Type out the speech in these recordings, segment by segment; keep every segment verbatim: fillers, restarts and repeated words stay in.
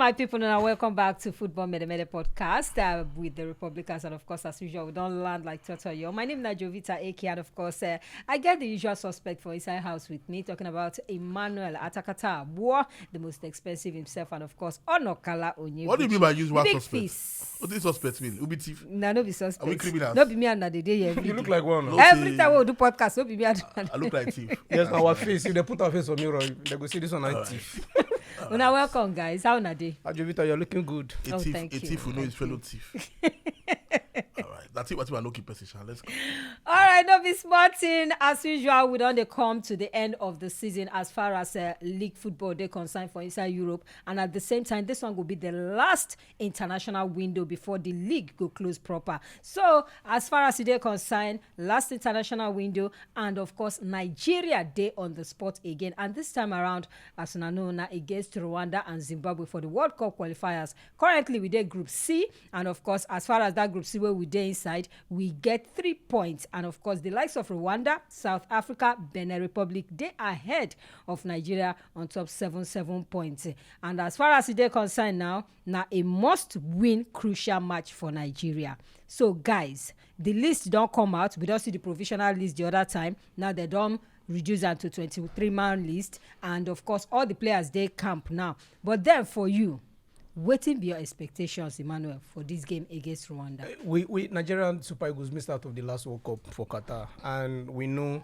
Hi, people, and welcome back to Football Mede Mede podcast uh, with the Republicans. And of course, as usual, we don't land like Toto Yo. My name is Jovita Eke, and of course, uh, I get the usual suspect for inside house with me, talking about Emmanuel Atakata Abua, the most expensive himself, and of course, Onokala Onyebuchi. What do you mean by usual suspect? What do you suspect mean? Who be thief? No, no be suspect. Are we criminals? No be me and Nadede here. You look like one. Every time we do podcast, no be me and Nadede. I look like thief. Yes, our face. If they put our face on mirror, they go see this one like thief. Una welcome, guys. How una dey? Ajovita, you're looking good. A thief, thank you. A thief will know his fellow thief. All right. That's it. What I know keep position. Let's go. All right, no be small thing. As usual, we don dey come to the end of the season as far as uh, league football dey concerned for inside Europe, and at the same time, this one go be the last international window before the league go close proper. So, as far as e dey concerned, last international window, and of course, Nigeria dey on the spot again. And this time around, as una know, na against Rwanda and Zimbabwe for the World Cup qualifiers. Currently, we dey Group C, and of course, as far as that Group C wey we dey inside, we get three points. And of course, the likes of Rwanda, South Africa, Benin Republic dey ahead of Nigeria on top seven seven points. And as far as e dey concerned now, na a must-win crucial match for Nigeria. So, guys, the list don come out. We don see the provisional list the other time. Now they don reduce am to twenty-three man list, and of course, all the players dey camp now. But then, for you, wetin be your expectations, Emmanuel, for this game against Rwanda? We, we Nigerian Super Eagles missed out of the last World Cup for Qatar, and we know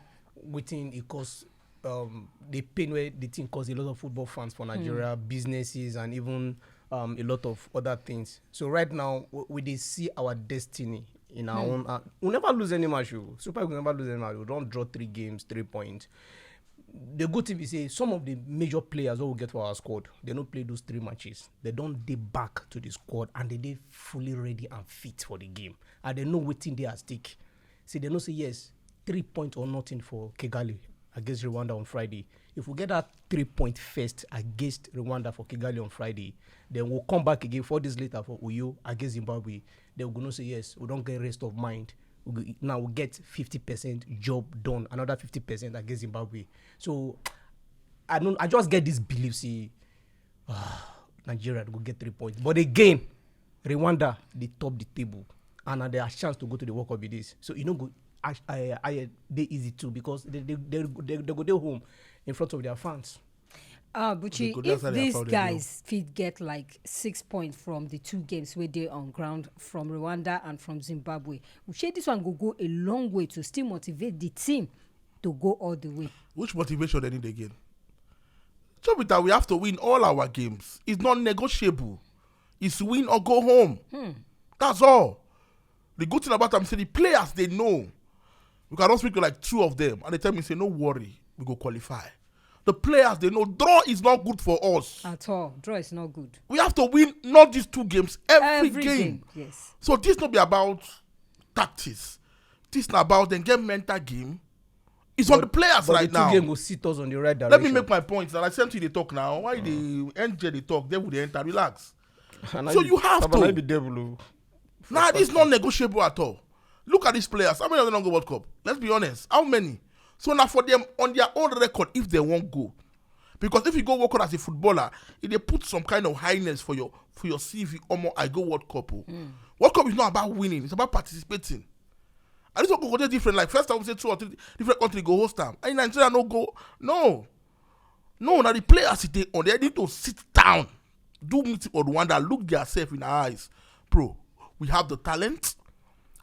wetin e cause, um, the pain wey the thing cause a lot of football fans for Nigeria, businesses, and even um, a lot of other things. So right now, we, we dey see our destiny in our own hand. We never lose any match. Oh. Super Eagles never lose any match. We don draw three games, three points. The good thing be say some of the major players wey we get for our squad, they no play those three matches. They don dey back to the squad, and they dey fully ready and fit for the game. And they know wetin dey at stake. Say they know say yes, three points or nothing for Kigali against Rwanda on Friday. If we get that three point first against Rwanda for Kigali on Friday, then we'll come back again four days later for Uyo against Zimbabwe. Then we go know say yes, we don get rest of mind. We go, now we get fifty percent job done, another fifty percent against Zimbabwe. So I don't, I just get this belief say, ah, Nigeria go get three points. But again, Rwanda dey top the table, and na their chance to go to the World Cup be this. So e no go, I, I, I dey easy too, because they, they, they, they, they go dey home in front of their fans. Uh, Buchi, if these guys fit get like six points from the two games wey dey on ground, from Rwanda and from Zimbabwe, we say this one go go a long way to still motivate the team to go all the way. Which motivation they need again? Chobita, we have to win all our games. It's not negotiable. It's win or go home. Hmm. That's all. The good thing about them, say the players, they know. We can speak to like two of them, and they tell me, say, "No worry, we go qualify." The players, they know draw is not good for us. At all. Draw is not good. We have to win not these two games, every, every game. Game, yes. So this not be about tactics. This not about them get mental game. It's on the players right now. But the two game go sit us on the right direction. Let me make my point. That I same thing they talk now. Why the N J they talk? They would enter. Relax. So you have to. Be devil. Nah, this is not negotiable at all. Look at these players. How many of them don't go World Cup? Let's be honest. How many? So now for them, on their own record, if they won't go, because if you go World Cup as a footballer, if they put some kind of highness for your, for your C V, omo, I go World Cup. Oh. World Cup is not about winning. It's about participating. And this one go dey different. Like, first, I would say two or three different countries go host them. And Nigeria no go. No. No, now the players, they on, they need to sit down, do meeting on Rwanda, look themselves in the eyes. Bro, we have the talent,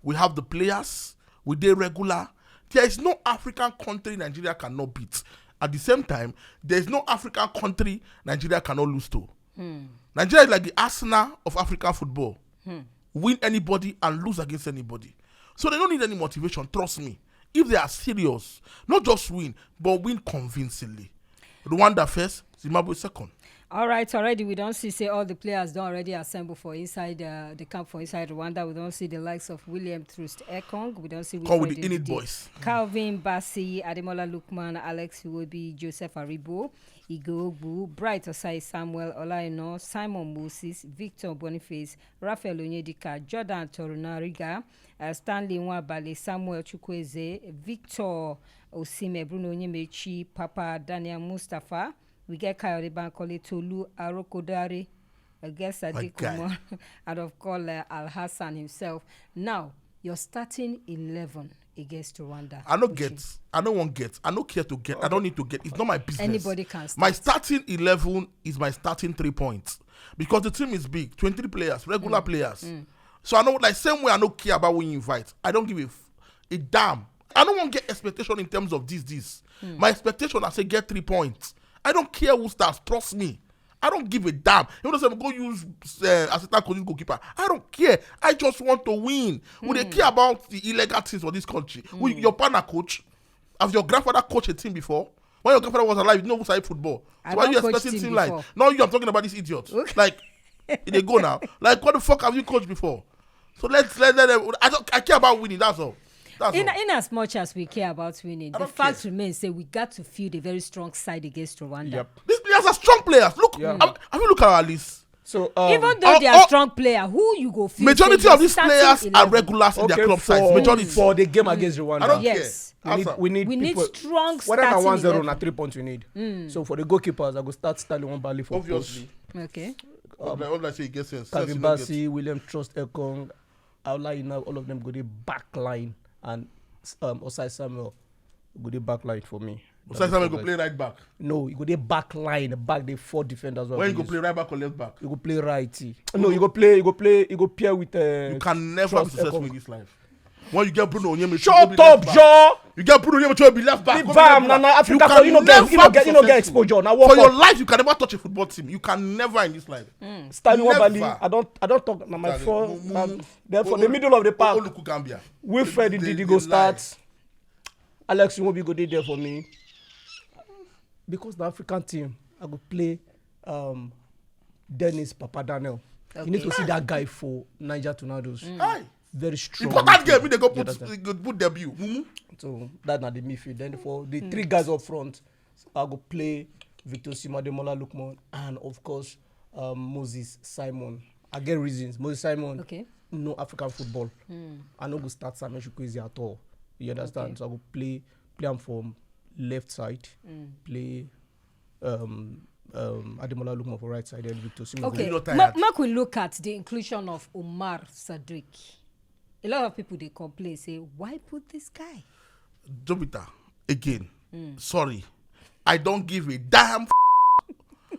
we have the players, we dey regular. There is no African country Nigeria cannot beat. At the same time, there is no African country Nigeria cannot lose to. Hmm. Nigeria is like the Arsenal of African football. Hmm. Win anybody and lose against anybody. So they don't need any motivation, trust me. If they are serious, not just win, but win convincingly. Rwanda first, Zimbabwe second. All right, already we don see say all the players don already assemble for inside, uh, the camp for inside Rwanda. We don see the likes of William Troost Ekong. We don see Come with Wilfred the Init Ndidi, boys. Calvin Bassey, Ademola Lookman, Alex Iwobi, Joseph Aribo, Igwe Ogbu, Bright Osayi Samuel, Ola Aina, Simon Moses, Victor Boniface, Raphael Onyedika, Jordan Torunariga, uh, Stanley Nwabali, Samuel Chukwueze, Victor Osimhen, Bruno Onyemechi, Papa Daniel Mustafa. We get Kayode Bankole, Tolu Arokodare, I guess I My did guy. Kumar and of course uh, Al Hassan himself. Now, your starting eleven against Rwanda. I no Uche. get. I no wan get. I no care to get. I don't need to get. It's not my business. Anybody can My start. Starting eleven is my starting three points because the team is big, twenty-three players, regular players. So I know, like, same way I no care about who you invite. I don't give a, f- a damn. I don't want get expectation in terms of this this. My expectation, I say, get three points. I don't care who starts. Trust me. I don't give a damn. You know, say go use uh, assistant coach, goalkeeper. I don't care. I just want to win. We dey care about the illegal things for this country. We, your partner coach, have your grandfather coached a team before? When your grandfather was alive, you know who started football. I So why are don you coach expecting team team like before. Now you are talking about this idiot? Like, they go now. Like, what the fuck have you coached before? So let's let let them. I don't. I care about winning. That's all. That's In, all. In as much as we care about winning, the don't fact care. Remains say we got to feel the very strong side against Rwanda. Yep. These players are strong players. Look, Yeah. have, have you looked at our list? So um, Even though oh, they are oh, strong player, who you go feel Majority say of your these starting players are eleven? Regulars in Okay, their club for, sides. Majority. For the game against Rwanda. I don't Yes. care. We need, Arthur. we need We need people, strong whether na starting one zero eleven. na three points we need. So for the goalkeepers, I go start Stanley Nwabali for Obviously. Okay. What I- what I say against sense. Kevin Sense you no get. Bassey, William Troost-Ekong, Aula Ina, all of them go dey back line, and um, Osai Samuel go dey back line for me. Osai Samuel go play right back. No, he go dey back line, back the four defenders. When you go play right back or left back? You go play right. No, you go play. You go play. You go pair with. Uh, You can never be Troost-Ekong. Successful in this life. When you get Bruno Onyemaechi, Shut be up, left back. Joe. You get Bruno Onyemaechi, be left back. Leave Go be left am, na- back. na Africa You for you no can get, you no never get, be you no get successful. Expo, Joe. Na World For your Cup. Life, you can never touch a football team. You can never in this life. Stanley Never. Nwabali, I don't, I don't talk. Na my Stanley, four. Mu- Mu- Na- Mu- Then for O- the middle of the park, O- Oluku Gambia. Wilfred They- Ndidi they go lie. Start. Alex Iwobi go dey there for me. Because the African team, I go play um, Dennis Papa Daniel. You need to see that guy for Niger Tornadoes. Aye. Very strong. Important game. Midfield. They go You put understand? They go put debut. Mumu. So that's not the midfield. Then for the three guys up front, I go play Victor Osimhen, Ademola Lookman, and of course um, Moses Simon. I get reasons. Moses Simon, Okay. No African football. I no go start Samuel Chukwueze at all. You understand? So I go play play am from left side, play um, um, Ademola Lookman for right side, then Victor Osimhen. Okay, You no ma- tired? Make we look at the inclusion of Omar Sadiq. A lot of people dey complain say, why put this guy? Jovita, again, sorry. I don't give a damn f-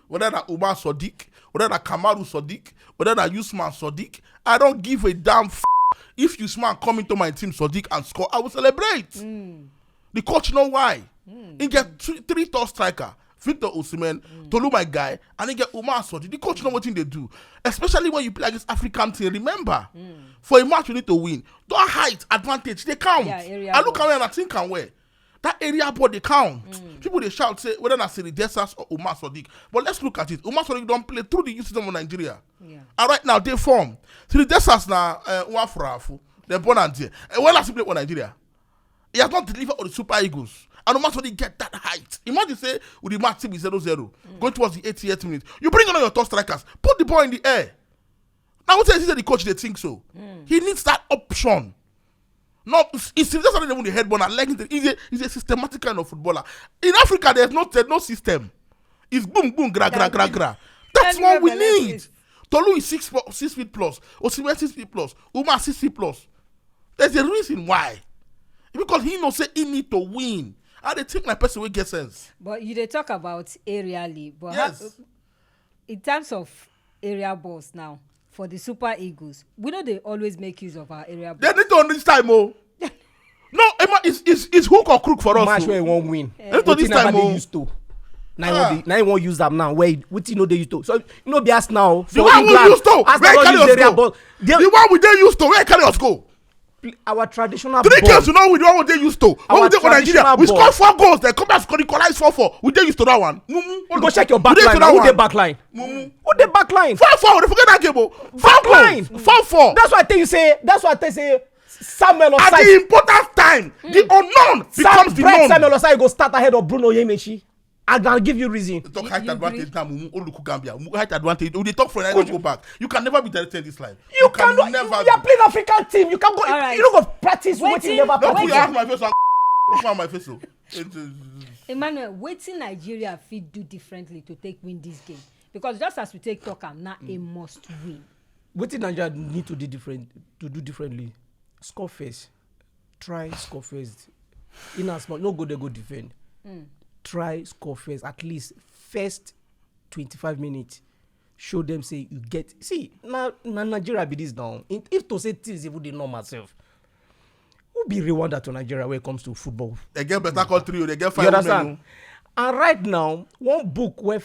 whether na Umar Sadiq, whether na Kamaru Sadiq, whether na Usman Sadiq. I don't give a damn f- if Usman come into my team, Sadiq, and score, I will celebrate. The coach know why. He get two, three top striker, Victor Osimhen, Tolu, my guy, and he get Umar Sadiq. The coach know what thing they do, especially when you play against African team. Remember, for a match you need to win. That height advantage they count. Yeah, area I look ball. Around and I think and where that area ball they count. People they shout say whether na Siri Desas or Umar Sadiq. But let's look at it. Umar Sadiq don't play through the youth system of Nigeria. Yeah. And right now they form. Siri Desas na uh, Uafrafu. They're born and there. And when last he played for Nigeria, he has not delivered on the Super Eagles. And Umar Sadiq get that height. Imagine say with the match team is zero zero, going towards the eighty-eighth minute. You bring on your top strikers, put the ball in the air. Now what is the coach they think so? He needs that option. No, it's it's just not even the head ball. Like he's a, he's a systematic kind of footballer. In Africa, there's no there's no system. It's boom boom gra gra gra gra. That's Anywhere what we Benin need. is. Tolu is six po- six feet plus. Osimhen six feet plus. Umar six feet plus. There's a reason why. Because he know say he need to win. I dey think my person will get sense. But you dey talk about aerially, but Yes. how, in terms of aerial balls now, for the Super Eagles, we know they always make use of our aerial They balls. Need to this time, oh. No, Emma, it's, it's, it's hook or crook for us. Match Oh. Where he won't win. They need to this Wetin never time, dey oh. used to. Now Ah. he won't be- now he won't use them now. Where he- wetin no dey used to. So you know be ask now. The For one we England, used to, Arsenal where don carry use us area go? Ball. They- The one we dey used to, where carry us go? Our traditional Three ball. games, you know, we know what they used to. When Our we dey for Nigeria, traditional we ball. Score four goals, they come back, score equalize four four. We dey used to that one. Mumu, You go check your we back dey line. used to that Who dey one. back line? Mumu. Who dey back line? Four four, they forget that game, oh. Back line. Four four. That's why I tell you say. That's why I tell you say. Samuel At the Osayi. important time, the unknown Sam becomes the Brett known. Samuel Osayi go start ahead of Bruno Onyemaechi. I can give you reason. Talk height You advantage agree? Now, Mumu, Oluku Gambia. Mumu, height advantage. They talk for an go back. You can never be directed this life. You cannot. Never. You are playing African team. You can go. All right. You don't go practice. What you Wetin- never Don't put practice. your hand on my face. And put my face. Oh. It- it- Emmanuel, wetin Nigeria fit do differently to take win this game? Because just as we take talk am, na a must win. Wetin Nigeria need to do different, to do differently? Score first. Try score first. In as much, no go there go defend. Try score first, at least first twenty-five minutes. Show them say you get, see, na na Nigeria be this now. In- if to say things even dey normal sef, who be Rwanda to Nigeria when it comes to football? They get better country o, they get You fine women understand? o. And right now, one book wey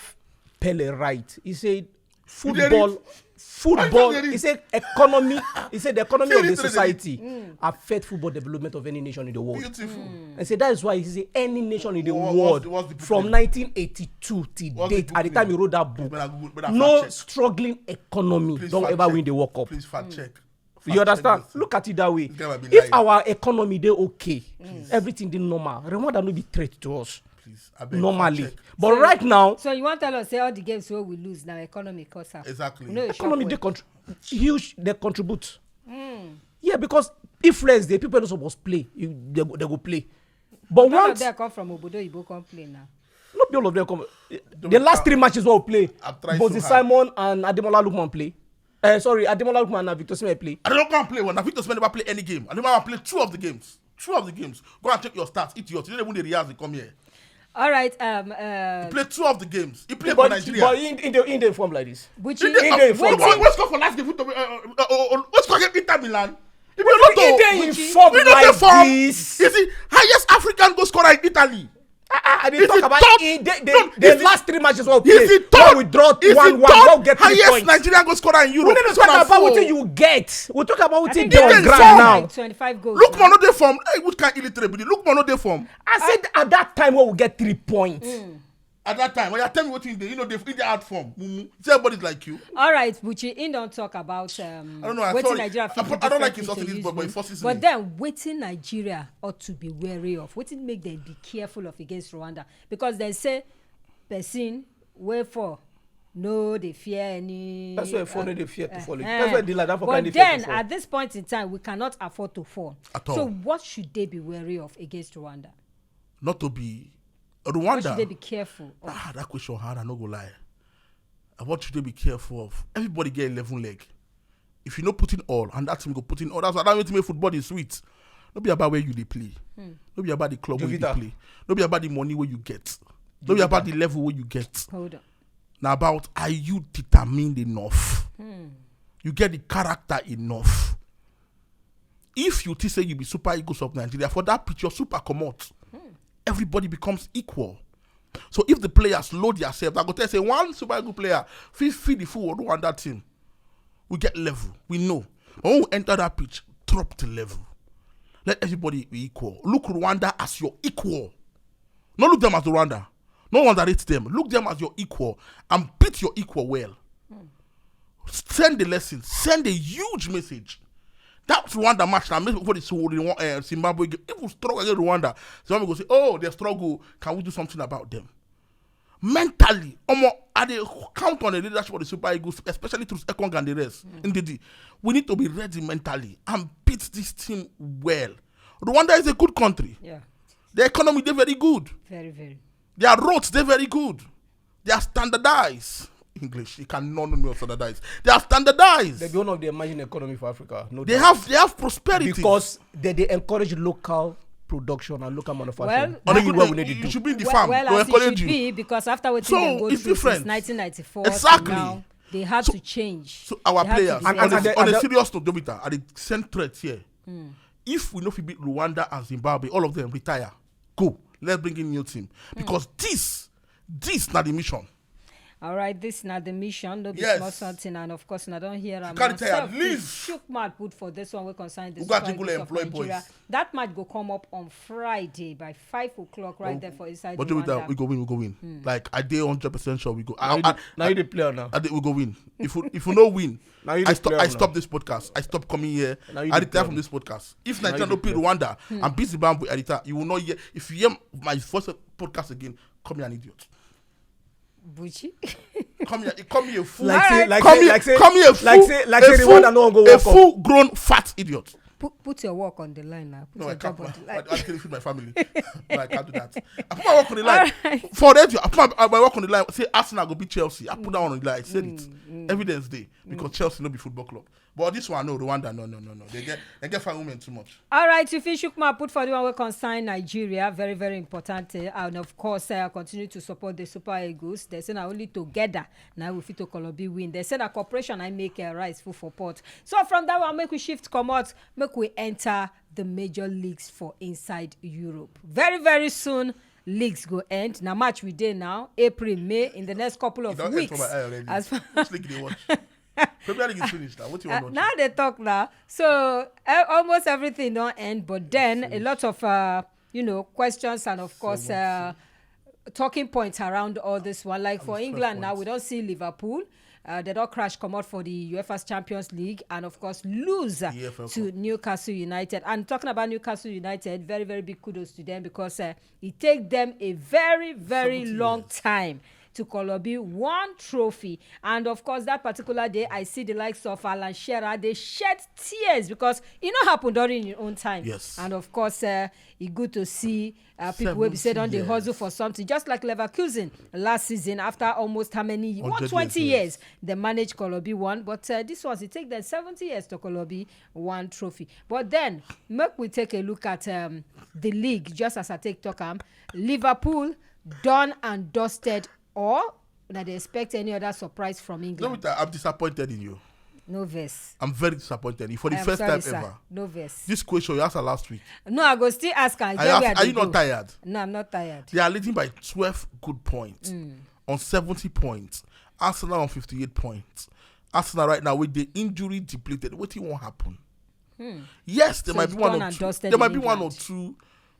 Pele write, he say football, football. He say economy. He say the economy of the society affect football development of any nation in the world. Beautiful. And say that is why he say any nation in the What- world what's the- what's the book from name? Nineteen eighty-two till What's the date, book at the time he name? wrote that book, Better go- better no fact check. Struggling economy Please don fact ever check. Win the World Cup. Please fact check. You understand? Look at it that way. This guy might be If lying. Our economy dey okay, everything dey normal, Rwanda no be threat to us Please, I beg, normally. fact check. But So- right now, So you wan tell us say all the games wey we lose na economy cause am? Exactly. We no dey shop economy well. Dey contr- huge. They contribute. Yeah, because influence, the people no suppose play. You, they, go- they go play. But None of once them come from obodo oyibo come play now. No be all of them come. The last three matches wey we play, I've tried Moses so hard. Simon and Ademola Lookman play. Uh, sorry, Ademola Lookman and Victor Osimhen play. I don't come play one. I think Osimhen never play any game. I never play two of the games. Two of the games. Go and check your stats. Idiot. You don't even dey rehearse. They come here. All right. Um. Uh, Play two of the games. He played But, for Nigeria. But in in the in the form like this. which He is dey- He dey What- form. what- What's score for last game? Football. Uh, uh, uh, uh, uh, what's score against Inter Milan? If you He don't dey know, in form we don't like dey form. This. Is the highest African goal scorer in Italy. Ah, ah, I dey He's talk the about third- he dey the, no, the he's the- last three matches wey we He's play. the third. When we draw He's one the one, third we get three highest points. Nigerian goal scorer in We Europe. no dey This one talk na about four. Wetin you get. We talk about wetin He dey on dey ground form. now. Like twenty-five goals. Lookman no dey form. Hey, which kind illiterate be this? Lookman no dey form. I said at that time when we get three points. At that time, oya, tell me wetin dey. You know, dey in the hard form. Mumu. See, everybody's like you. All right, Buchi, he don talk about um, I don't know. I, wetin sorry. Nigeria I, fit put- do I don't like differently insulting to this use boy, but win. it forces But me. Then wetin Nigeria ought to be wary of? Wetin make them be careful of against Rwanda? Because they say person wey fall no dey fear any. That's why fall no dey fear to fall. Eh, That's why the ladder for But kind dey fear then to fall. At this point in time, we cannot afford to fall. At So all. What should they be wary of against Rwanda? Not to be What should they be Rwanda. Careful of? Ah, that question hard. I no go lie. And what should they be careful of? Everybody get eleven leg. If you no put in all, and that team go put in all. That's why that make football is sweet. No be about where you dey play. No be about the club where you dey Jovita. Play. No be about the money where you get. No be about the level where you get. Hold on. Now about, are you determined enough? You get the character enough. If you think say you be Super Eagles of Nigeria, for that pitch, your super comot. Everybody becomes equal. So if the players load themselves, I go tell say one Super Eagles player fit feed the full Rwanda team. We get level. We know. But when we enter that pitch, drop the level. Let everybody be equal. Look Rwanda as your equal. No look them as Rwanda. No underrate them. Look them as your equal and beat your equal well. Send the lesson. Send a huge message. That Rwanda match now, make before they show the one, uh, Zimbabwe game. If we struggle against Rwanda, Zimbabwe go say, "Oh, they struggle. Can we do something about them?" Mentally, omo, I dey count on the leadership of the Super Eagles, especially through Ekong and the rest. Indeed, we need to be ready mentally and beat this team well. Rwanda is a good country. Yeah. The economy dey very good. Very, very. Their roads dey very good. They are standardized. English, you cannot know me on standardized. They are standardized. They be one of the emerging economy for Africa. No They doubt. have they have prosperity. Because they dey encourage local production and local manufacturing. Well, On a Do good what way, we need to you do. should be in the Well, farm. well, Go as it encourage should you. Be because after what So, they go it's through different. Since nineteen ninety-four Exactly. Now, they have So- to change. So our They have players, to on, be on, a, and- on a and- serious note, Jovita, I dey send threats here. If we no fit beat Rwanda and Zimbabwe, all of them retire. Go. Let's bring in new team because this, this na the mission. All right, this na the mission, no be Yes. Small something, and of course, I don't hear am. Can't tell Myself, you, leave. This shook mouth put for this one wey concern the Ugo Super Ajibule Eagles of employ Nigeria. Boys. That match go come up on Friday by five o'clock right there for inside But Jovita, Rwanda. We go win, we go win. Like I dey hundred percent sure we go. Now I, you I, dey- now you dey play now. I dey, we go win. If we, if we no win, Now you I dey stop. play I now. Stop this podcast. I stop coming here. Now you I dey retire play from now. This podcast. If Now Nigeria you no dey play play. Rwanda and beat Zimbabwe, I retire. You will not hear. If you hear my first podcast again, call me an idiot. Buchi. Come here, come here, fool. Like say, like come say, here, like say, come here, like fool. say, like A say the fool- one that no go a work up. Full grown fat idiot. put put your work on the line now. Put No, your I can't. Job on Put the my, line. I, I can't feed my family. No, I can't do that. I put my work on the line. For radio, I put my, my work on the line. Say Arsenal go beat Chelsea. I put that one on the line. I said it. Evidence day because Chelsea no be football club. But this one, no, Rwanda, no, no, no, no. They get they get fine women too much. All right, you fit shook mouth put for the one wey concern Nigeria. Very, very important. Eh, and of course, uh, continue to support the Super Eagles. They say na only together na we fit to Colombia win. They say na cooperation I make uh, rice food for pot. So from that one, make we shift comot, make we enter the major leagues for inside Europe. Very, very soon, leagues go end. Na March we dey now, April, May, in the next couple You of don't weeks. Enter my eye already. As far Which league they watch? Premier League is finished now. What you Uh, want? now they talk now. So uh, almost everything don't end, but then a lot of uh, you know, questions and of course uh, talking points around all this one. Like for England now, we don't see Liverpool. Uh, they don't crash come out for the UEFA's Champions League and of course lose uh, EFL to Newcastle United. And talking about Newcastle United, very, very big kudos to them because uh, it take them a very, very long time to Colombia one trophy. And of course, that particular day, I see the likes of Alan Shearer. They shed tears because it not happened during your own time. Yes. And of course, uh, it good to see uh, people will be said on the Seventy hustle years. For something, just like Leverkusen last season. After almost how many? What Hundred twenty years, years? They managed Colombia one, but uh, this was it take them seventy years to Colombia one trophy. But then, make we take a look at um, the league. Just as I take talk am, Liverpool done and dusted. Or now they expect any other surprise from No, England? Rita, I'm disappointed in you. No verse. I'm very disappointed in you for the I'm first sorry, time sir. Ever. No verse. This question you asked her last week. No, I go still ask her. I I get asked, where I are dey you not go. Tired? No, I'm not tired. They are leading by twelve good points on seventy points. Arsenal on fifty-eight points. Arsenal right now with the injury depleted. What do you want happen? Yes, there So might it's be one done or and two. Dusted There in might be one or England. Two,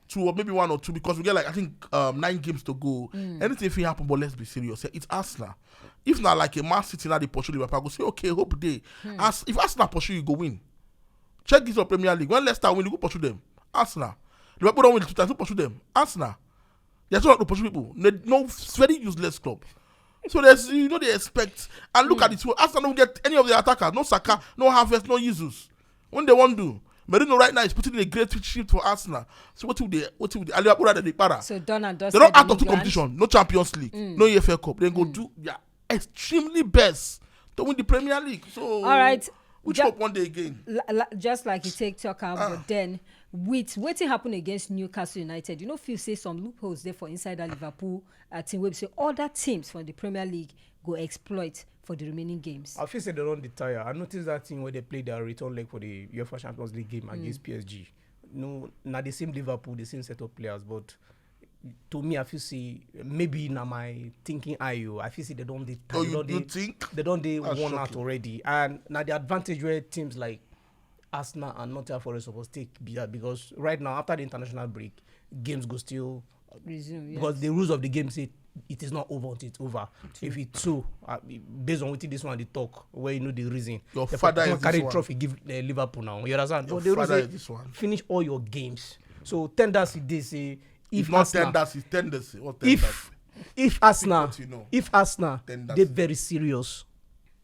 two or maybe one or two because we get like I think um, nine games to go. Anything if it happen, but let's be serious. It's Arsenal. If not like a Man City now they pursue Liverpool, I go say okay, hope they. As if Arsenal pursue you go win. Check this on Premier League. When Leicester win, you go pursue them. Arsenal. Liverpool don't win two times, who pursue them? Arsenal. They're not to pursue people. They, no, it's very useless club. So there's you know they expect and look at the two. Arsenal don't get any of the attackers. No Saka, no Havertz, no Jesus. When they want do, Merino right now is putting in a great shift for Arsenal. So what do they? What do they? And Liverpool are the para. So done and They dusted. don't In add to England. Competition. No Champions League. No E F L Cup. They go do their extremely best to win the Premier League. So All right. Which Ja- hope one day again? La- la- just like you take talk am, Ah. But then with wetin happen against Newcastle United, you know, feel say some loopholes there for inside that Liverpool uh, team. Wey be say other teams from the Premier League go exploit for the remaining games. I feel say they don't retire. I noticed that thing where they play their return leg for the UEFA Champions League game against P S G. No, not the same Liverpool, the same set of players, but to me, I feel say maybe na my thinking eye. Oh, I feel say they don't dey. Oh, they you, don't you dey- think? They don't dey That's worn out shocking. Already, and now the advantage where teams like Arsenal and Nottingham Forest supposed take be that because right now after the international break, games go still Resume, yes. Because the rules of the game say it is not over until it's over. If it's so, uh, based on what this one they talk, where you know the reason, Your they father come is carry this one. Trophy give uh, Liverpool now. You understand? Your But the rules father say is this one. Finish all your games. So tendency they say if If not Arsenal, tendency, tendency. What if tendency? if Arsenal, What you know. If Arsenal, Tendency. They very serious.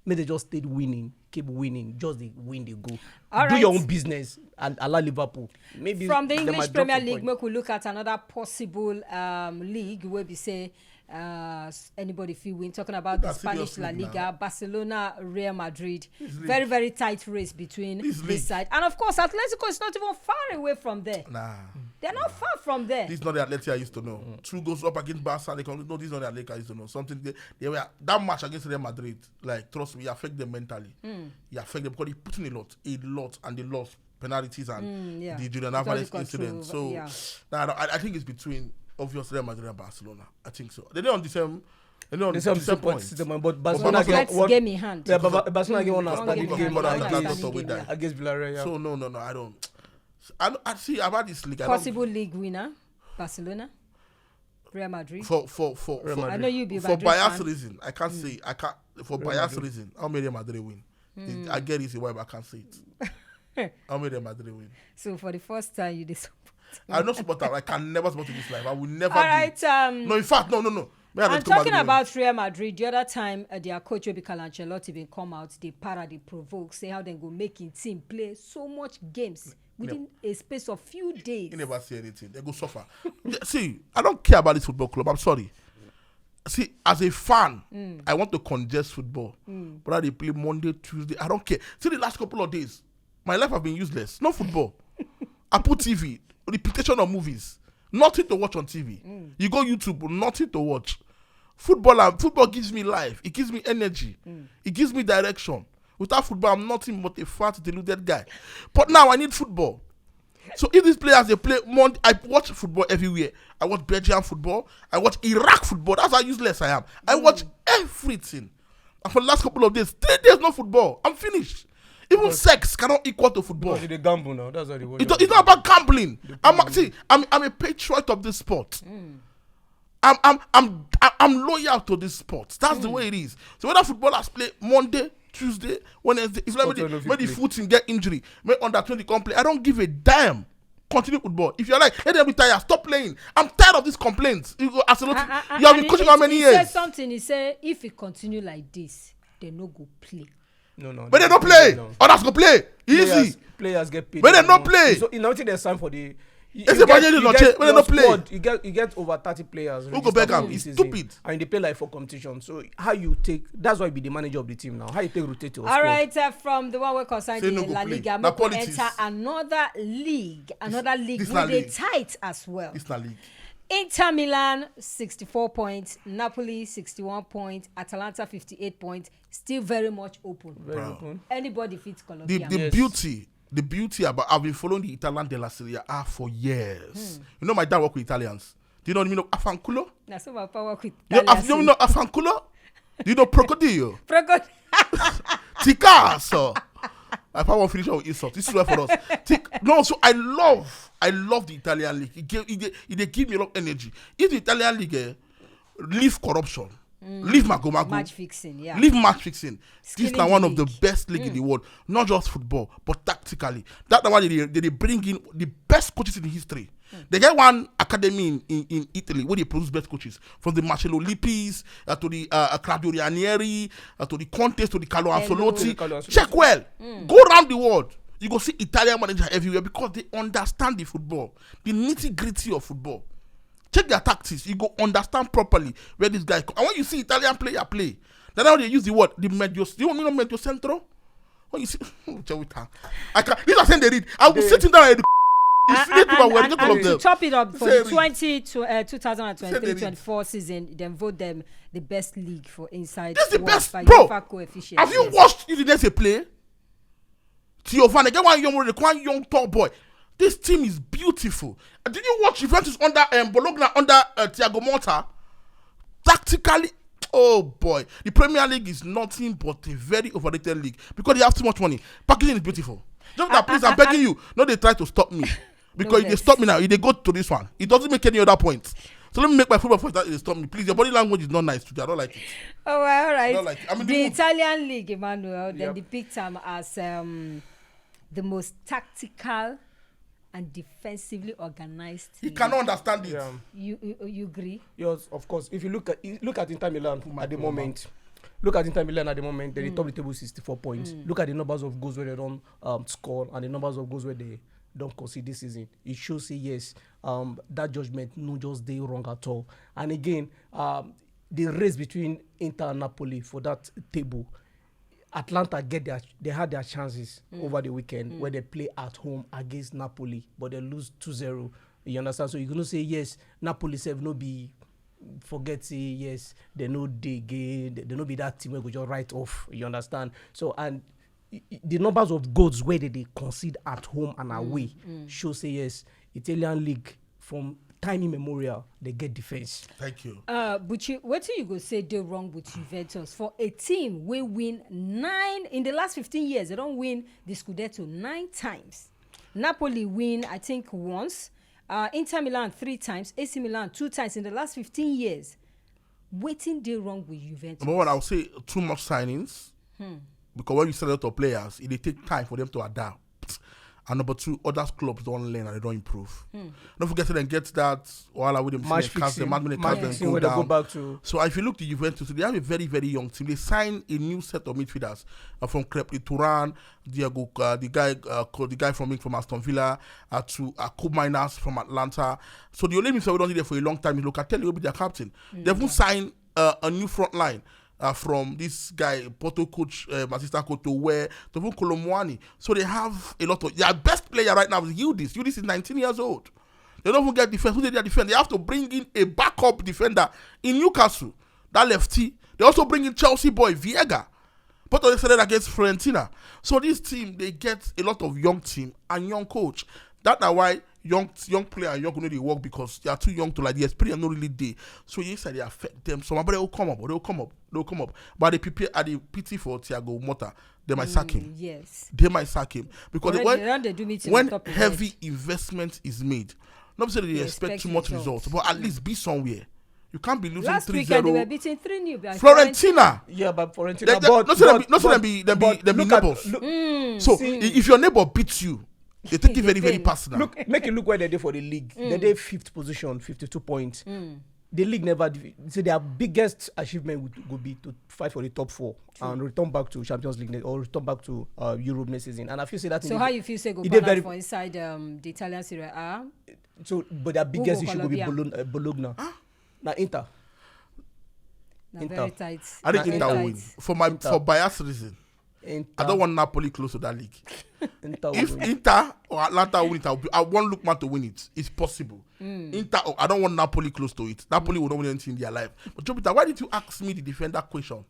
May they just stay winning, keep winning, just the win they go. All Do right. Your own business and allow Liverpool. Maybe From the they English might drop Premier some League, point. Make we look at another possible um, league where we say uh, s- anybody feel win. Talking about the That's Spanish serious La league Liga, now. Barcelona, Real Madrid. This league. Very, very tight race between This this, league. Side. And of course, Atletico is not even far away from there. Nah. They're not far from there. This is not the Atleti I used to know. Two goals up against Barca. They come, no, this is not the Atleti I used to know. Something they, they were that match against Real Madrid. Like trust me, it affect them mentally. It affect them because they put in a lot, a lot, and they lost penalties and Mm, yeah. the Julian Because Alvarez they control incident. over- So yeah. nah, I, don't- I I think it's between obviously Real Madrid and Barcelona. I think so. They're on the same. They're on They the say I'm same disappointed point. System, but But Barcelona But Barcelona- get that's one. Game in hand. Yeah, but Bar- Barcelona get one One outstanding game game in hand. against, Outstanding game, yeah. Against Villarreal. So no, no, no. I don't. I, don't- I see about this league. I don't- Possible league winner, Barcelona, Real Madrid. For for for, Real for I know you be a for Madrid bias fan. Reason, I can't say I can't for Real bias Madrid. Reason. How many Real Madrid win? It- I get it why, but I can't say it. How many Real Madrid win? So for the first time, you this. I not support her. I can never support her this life. I will never. All do right. it. Um, No, in fact, no, no, no. And talking about Real Madrid, the other time uh, their coach Obi Ancelotti been come out, they para, they provoke, say how they go make him team play so much games within a space of few days. You never see anything. They go suffer. See, I don't care about this football club. I'm sorry. See, as a fan, mm. I want to congest football. Mm. But I they play Monday, Tuesday. I don't care. See the last couple of days, my life have been useless. No football. I put T V, repetition of movies, nothing to watch on T V. Mm. You go YouTube, nothing to watch. Football, football gives me life. It gives me energy. Mm. It gives me direction. Without football, I'm nothing but a fat, deluded guy. But now I need football. So if these players they play Monday, I watch football everywhere. I watch Belgian football. I watch Iraq football. That's how useless I am. I mm. watch everything. And for the last couple of days, three days no football. I'm finished. Even sex cannot equal to football. Because they gamble now. That's how they watch. It's not about gambling. I'm see, I'm I'm a patriot of this sport. Mm. I'm I'm I'm I'm loyal to this sport. That's mm. the way it is. So whether footballers play Monday, Tuesday, Wednesday, if like when the foot him get injury, make under twenty come play. I don't give a damn. Continue football. If you're like, let them retire, stop playing. I'm tired of these complaints. You go Ancelotti. Uh, uh, uh, you have been coaching how many years? He said something. He said if he continue like this, they no go play. No, no. But they don't play. No. Others go play. Easy. Players, players get paid. But they don't play. So you know they sign for the. It's a budget not change. But they don't play. You get you get over thirty players. Who go back am? It's stupid. And they play like for competition. So how you take? That's why you be the manager of the team now. How you take rotate to? All right, uh, from the one we concern the La Liga, Napoli enter another league, another league with a tight as well. It's La Liga. Inter Milan sixty-four points, Napoli sixty-one points, Atalanta fifty-eight points, still very much open. Very open. Anybody fits Colombia. The, the yes. beauty, the beauty about I've been following the Italian della Serie A for years. Hmm. You know, my dad work with Italians. Do you know what I mean? Afanculo? That's what my power work with. You know, you know Afanculo? Do you know Procodillo? Procodillo. Tika, so. I probably won't finish our insult. This is where for us. Tik, no, so I love, I love the Italian league. It, give, it, it, it give me a lot of energy. If the Italian league eh, leave corruption, mm. leave magomago, match fixing, yeah, leave match fixing. This is now one league. Of the best league mm. in the world, not just football, but tactically. That's why they, they, they bring in the best coaches in history. Mm. They get one academy in, in, in Italy where they produce best coaches from the Marcello Lippis uh, to the uh, uh Claudio Ranieri uh, to the Contes to the Carlo Ancelotti. Check well. Mm. Go around the world. You go see Italian manager everywhere because they understand the football, the nitty gritty of football. Check their tactics. You go understand properly where this guy. Come. And when you see Italian player play, then now they use the word the medio. You know medio centro. When you see, I can. These are saying they read. I will sit down and. You see it well. Look at all of them. To top it up for the twenty to uh, two thousand and twenty-three twenty-four season, then vote them the best league for inside. This is the best, bro. Have you watched Udinese play? Teofan, they get one young, one young tall boy. This team is beautiful. Uh, did you watch Juventus under um, Bologna under uh, Thiago Motta? Tactically, oh boy, the Premier League is nothing but a very overrated league because they have too much money. Packaging is beautiful. Just that, please, I'm begging you, no, they try to stop me because if they stop me now, if they go to this one, it doesn't make any other point. So let me make my football point that they stop me. Please, your body language is not nice today. I don't like it. Oh, well, all right. I don't like it. I mean, the Italian league, Emmanuel, then depict them as um, the most tactical and defensively organized. He cannot understand it. Yeah. You, you you agree? Yes, of course. If you look at you look at Inter Milan at the moment, look at Inter Milan at the moment. They're mm. top the table sixty-four points. Mm. Look at the numbers of goals where they don't um, score and the numbers of goals where they don't concede this season. It shows say yes, um, that judgment no just day wrong at all. And again, um, the race between Inter and Napoli for that table Atlanta get their they had their chances mm. over the weekend mm. where they play at home against Napoli, but they lose two zero. You understand? So you can say yes, Napoli self no be forget say yes, they no dey again, they, they no be that team where go just write off. You understand? So and the numbers of goals where they, they concede at home and mm, away mm. show say yes, Italian league from time immemorial they get defense. Thank you. Uh, but you, what you go say they wrong with Juventus for a team we win nine in the last fifteen years? They don't win the Scudetto nine times. Napoli win, I think, once. Uh, Inter Milan three times. A C Milan two times in the last fifteen years. Waiting they wrong with Juventus. Number one, I'll say too much signings hmm. because when you sell a lot of players, it take time for them to adapt. And number two, other clubs don't learn and they don't improve. Don't forget to then get that wahala with them. Match fixing. Match fixing where they go back to. So if you look to Juventus, they have a very, very young team. They signed a new set of midfielders uh, from Crep Turan, Diego, uh, the guy uh, called the guy from from Aston Villa, uh, to uh, Kobe Miners from Atlanta. So the only midfielder we don't need there for a long time is Locatelli, will be their captain. They even signed uh, a new front line uh, from this guy, Porto coach, uh, Masista Koto, where Tofun Kolomwani. So they have a lot of their best player right now is Yildiz. Yildiz is nineteen years old. They don't even get defense. Who they defend? They have to bring in a backup defender in Newcastle. That lefty. They also bring in Chelsea boy Viega. But they started against Fiorentina. So this team, they get a lot of young team and young coach. That's why young young player and young people know they work because they are too young to like the experience no really day. So yes, they affect them. So my brother will come up, they'll come up, they'll come up. But they prepare at the pity for Thiago Motta. They might sack him. Yes. They might sack him because Already, when, they don't they do meeting when on top of heavy it. Investment is made, not say they They expect expect too much results. Results, but at least be somewhere. You can't be losing Last three weekend they zero. Were beating three nil by Fiorentina. Yeah, but Fiorentina. They, they, but, no, say them but, be, no, say but, them be, them be, but them be look at- neighbors. look- Mm. So See- i- if your neighbor beats you, they take it very, very Pain. personal. Look, make it look where they did for the league. They did fifth position, fifty-two points. The league never. Div- so their biggest achievement would, would be to fight for the top four and return back to Champions League ne- or return back to uh, Europe next season. And I feel say that. So how you feel say go It pan dey very- out for inside um, the Italian Serie A? So, but their biggest Who go issue will be Colombia? Bologna. Uh, Bologna. Now Inter. Na Inter. very tight. I think Very Inter tight. Win. For my Inter. For bias reason, Inter. I don't want Napoli close to that league. Inter. If Win. Inter or Atlanta win it, I'll be, I want Lukman to win it. It's possible. Inter, or I don't want Napoli close to it. Napoli will not win anything in their life. But Jupiter, why did you ask me the defender question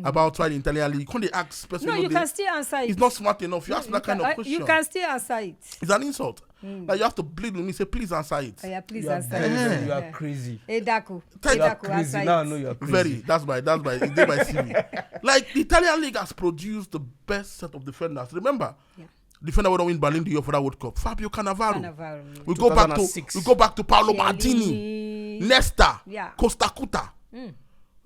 about why the Italian league? You can't ask person. No, who you they- can still answer it. It's not smart enough. You No, ask you that kind can, of uh, question. You can still answer it. It's an insult. Now you have to bleed with me. Say please answer it. Oh, yeah, please You are answer very, it. you are Yeah. crazy. Edaku. You are Edaku, crazy. answer Now I it. Know you are crazy. Very. That's my that's my it's in my C V. Like the Italian league has produced the best set of defenders. Remember, Yeah. defender who don't win Ballon d'Or for that World Cup, Fabio Cannavaro. Cannavaro, yeah. We go back to two thousand six. We go back to Paolo Chiellini. Maldini, Nesta, Yeah. Costa Curta.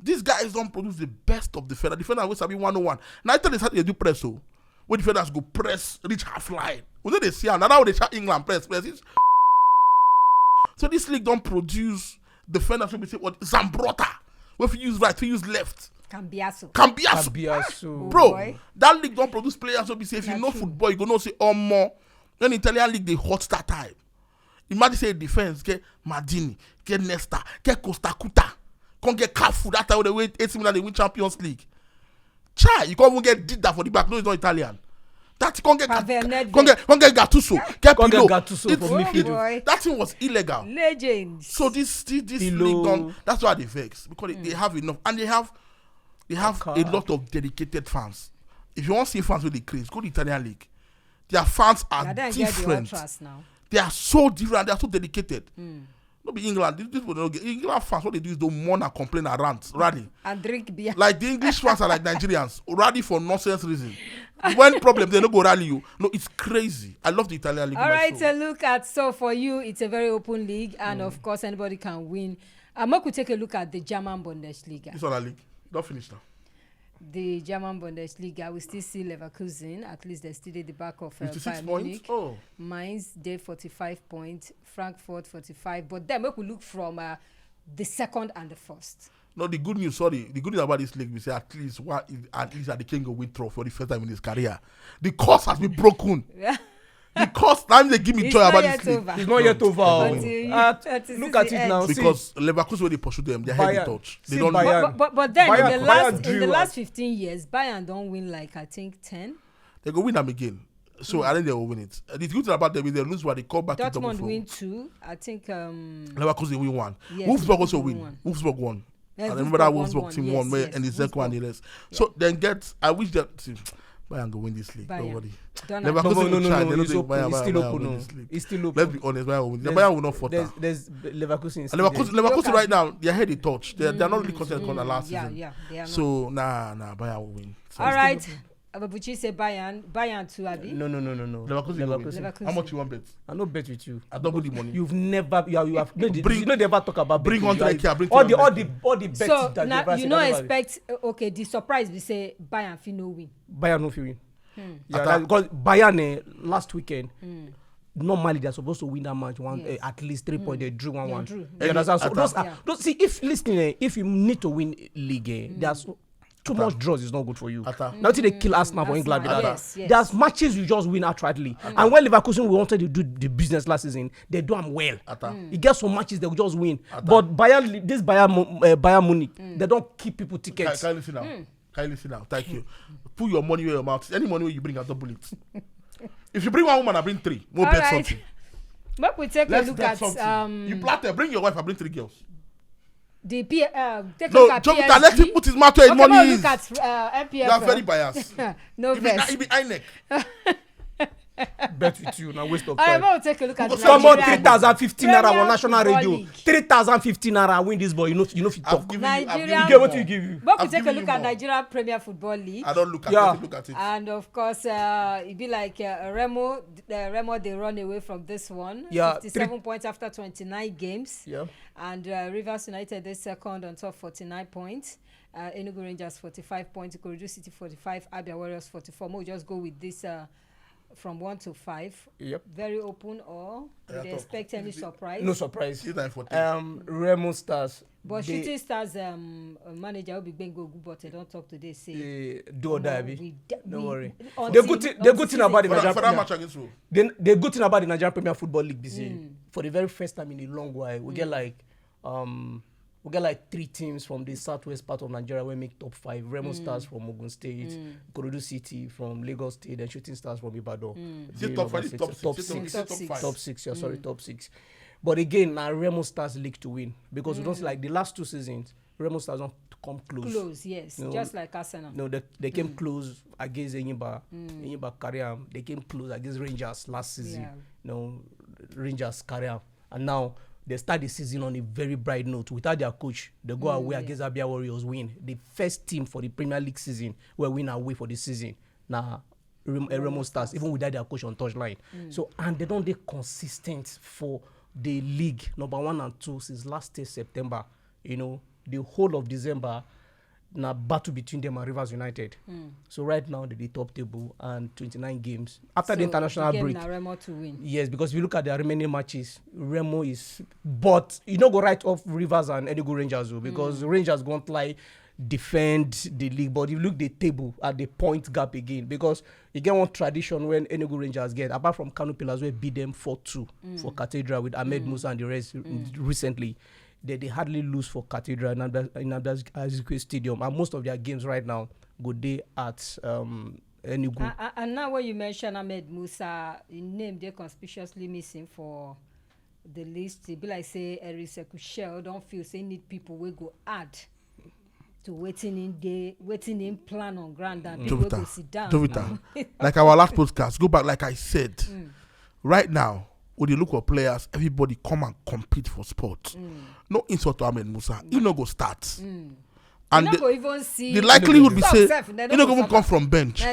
These guys don't produce the best of defender. Defender will be one oh one. Now I tell you how they do press so. When defenders go press, reach half line. When they see another one, they shout England press, press. It's so this league don't produce defenders. We say what Zambrotta. We use right, we use left. Cambiaso. Cambiaso. Cambiaso. Bro, Boy. That league don't produce players. So be say if you Na know true. Football, you go know say oh more. When Italian league they hot that time. Imagine say defense get Maldini, get Nesta, get Costa Curta, come get Cafu. That time when they win A C Milan, they win Champions League. Chai, you can't even get Dida for the back. No, it's not Italian. That you can't get Pavel Nedved. Can't get can't get Gattuso, get Can't get Pirlo. Gattuso It's- for midfield. Oh, boy. That thing was illegal. Legends. So this this, this Pirlo. League don't. That's why they vex because they, they have enough and they have they have a Kaká. Lot of dedicated fans. If you want to see fans with the craze, go to Italian league. Their fans are Yeah, then get the different. Ultras now. They are so different. They are so dedicated. No be England. This, this one, no get- England fans, what they do is they mourn and complain and rant, rally. And drink beer. Like the English fans are like Nigerians, rally for nonsense reason. When problem, they don't go rally you. No, it's crazy. I love the Italian league. All my right, soul. A look at so for you, it's a very open league, and of course, anybody can win. And make we take a look at the German Bundesliga. This one, I league. Don't finish now. The German Bundesliga, we still see Leverkusen. At least they still at the back of uh, Fifty-six Bayern points. Munich. Oh, Mainz, they forty-five points. Frankfurt, forty-five. But then, make we look from uh, the second and the first. No, the good news, sorry. The good news about this league, we say at least one, at least at the king of win trophy for the first time in his career. The curse has been broken. Yeah. The curse, time they give me It's joy not about yet this league. Over. It's not yet over. But, Oh. uh, Ah, but it's look the at it end. Now. See, Because Leverkusen, when they pursue them, they head Bayern. the touch. They See, don't. Bayern. But, but, but then Bayern- in the last Bayern in drew the us. Last fifteen years, Bayern don't win like I think ten. They go win them again. So I think they will win it. Uh, The good thing about them is they lose what they call back to double Dortmund four. Win two. I think um, Leverkusen win one. Yes, Wolfsburg also Wolfsburg win. won. Wolfsburg won. Yeah, I remember that Wolfsburg Wolfsburg won, team yes, won where yes, and the second one the Wolfsburg. Rest. So then get. I wish that see, Bayern go win this league. Bayern. Nobody. Don't Leverkusen No, no, will no, try. no, They no, don't it's think open. Bayern, It's still Bayern open. will win No. This league. It's still open. Let's be honest. Bayern will win. There's- Bayern will not fall There's, down. there's Leverkusen. Is And Leverkusen, still there. Leverkusen right now, they're ahead the touch. They're, they're not really content on the last Yeah, season. yeah, they are So not. nah, nah, Bayern will win. So All right. Ababuchi say Bayern, Bayern to Abi. No, no, no, no, no. Leverkusen, will win. Leverkusen. Leverkusen. How much you want bet? I no bet with you. I double the money. You've never, you, have, you have, no, Bring- you no never talk about Bring betting. You hundred K, are- bring all the, two hundred all the, all the betting So that now Leverkusen you know never- expect uh, okay the surprise be say Bayern fit no win. Bayern no fit win. Yeah, that, because Bayern eh, last weekend, normally they're supposed to win that match one eh, at least three points. They drew one one. You understand? So those, are, those see if listening, eh, if you need to win league, eh, there's too much draws is not good for you. Now till they kill Arsenal for England, with that. There's matches you just win outrightly. And when Leverkusen we wanted to do the business last season, they do them well. You get some matches they will just win. But Bayern, this Bayern, Mu- uh, Bayern Munich, they don't keep people tickets. Can you listen now? Can you listen now? Thank you. Put your money where your mouth is. Any money where you bring, I double it. If you bring one woman, I bring three. We'll bet something. Make we take Let's a look bet at something. Um, you platter, bring your wife, I bring three girls. The P, uh, take no, a look at Jonathan, let him put his mouth where his okay, money is. Look at uh, M P F. You are very biased. No, it be, it be INEC. Bet with you now, waste of time. All right, we'll take a look at the Nigeria. Come on, three thousand fifteen naira on national radio. Three thousand fifteen naira win this boy. You know, you know if you talk. Nigeria. You get what you give you. But we take a look at Nigeria Premier Football League. I don't look at yeah. it. Look at it. And of course, uh, it be like uh, Remo. Uh, Remo they run away from this one. Yeah, fifty-seven points after twenty-nine games. Yeah. And uh, Rivers United they second on top forty-nine points. Uh, Enugu Rangers forty-five points, Ikorodu City forty-five, Abia Warriors forty-four. We'll just go with this uh, from one to five. Yep. Very open or do they expect any surprise? No surprise. Um, Remo Stars. But they, Shooting Stars um, uh, manager will be Bengo Ogubote don't talk today. Say uh, do or die. No, we de- no we, worry. The good, thing, the good thing about the Nigerian Premier, the, the good thing about the Nigerian Premier Football League this year, mm. for the very first time in a long while, we mm. get like um we get like three teams from the southwest part of Nigeria wey make top five. Remo mm. Stars from Ogun State, mm. Ikorodu City from Lagos State, and Shooting Stars from Ibadan. Mm. Is it top five? Top six. Top six. Top six. Top six. Yeah, sorry, mm. top six. But again, now Remo Stars league to win because mm. we don't see, like the last two seasons, Remo Stars don't come close. Close, yes, you know, just like Arsenal. No, they, they came mm. close against Enyimba. Mm. Enyimba carry am. They came close against Rangers last season. Yeah. You know, Rangers carry am. And now they start the season on a very bright note. Without their coach, they go mm, away yeah. against Abia Warriors, win. The first team for the Premier League season will win away for the season. Now, Remo Stars, even without their coach on touchline. Mm. So, and they don't be consistent for the league, number one and two, since last year, September. You know, the whole of December, na battle between them and Rivers United. Mm. So right now they dey top table and twenty-nine games after so the international the break. Na Remo to win. Yes, because if you look at their remaining matches, Remo is. But you no go write off Rivers and Enugu Rangers o, because mm. Rangers go like defend the league, but if you look the table at the point gap again, because you get one tradition when Enugu Rangers get, apart from Kano Pillars wey beat them four two mm. for Cathedral with Ahmed mm. Musa and the rest mm. recently. They, they hardly lose for Cathedral in Abda- in Abdaz Azikwe Stadium, and most of their games right now go dey at um, Enugu. And, and now when you mention Ahmed Musa, him name dey conspicuously missing for the list. E be like say Eric Sekushel don feel say he need people wey go add to wetin him dey, wetin him plan on ground and people wey go sit down. Jovita, like our last podcast, go back, like I said, right now, we dey look for players, everybody come and compete for sport. No insult to Ahmed Musa, he no go start. And no the, go even see the likelihood be say he no go even come from bench.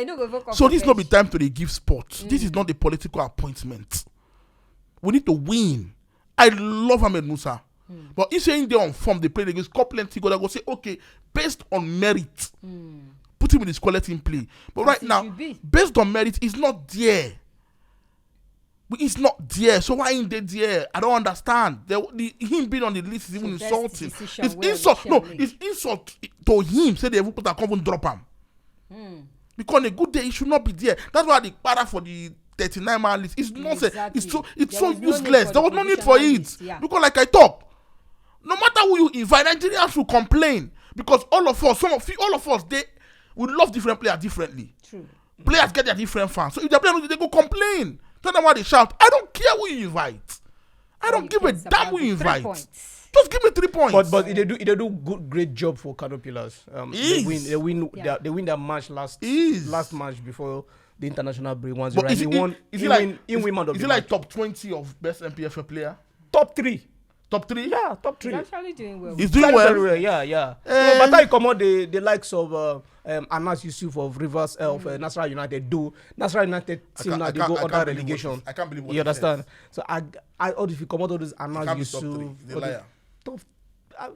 So this no be time to dey give sport. This is not a political appointment. We need to win. I love Ahmed Musa. But if say him dey on form, dey play against score plenty goal, I go say, okay, based on merit, put him in his quality in play. But right now, based on merit, he's not there. But he's not there. So why him dey there? I don't understand. The, the, him being on the list is even insulting. It's insult. No, it's insult to him. Say they even put a come and drop him. Because on a good day, he should not be there. That's why the para for the thirty-nine man list is nonsense. It's so, it's so useless. There was no need for it. Because like I talk, no matter who you invite, Nigerians will complain because all of us, some of all of us, they we love different players differently. True. Players get their different fans. So if they play, they go complain. Tell them why they shout. I don't care who you invite. I don't give a damn who you invite. Just give me three points. But but they do they do good great job for Kano Pillars. Um, they win they win yeah. their, they win their match last last match before the international break. Once but right. Is, he won, is, he, he like, win, he win man of is the he like match. Top twenty of best N P F L player? Top three. Top three? Yeah, top three. He's actually doing well. He's doing well. Very well. Yeah, yeah. Uh, so, but I come out the, the likes of uh, um, Anas Yusuf of Rivers uh, of uh, Nasarawa United do Nasarawa United team now they go under relegation. I can't believe what you understand. So I I if you come out all those Anas Yusuf. Top,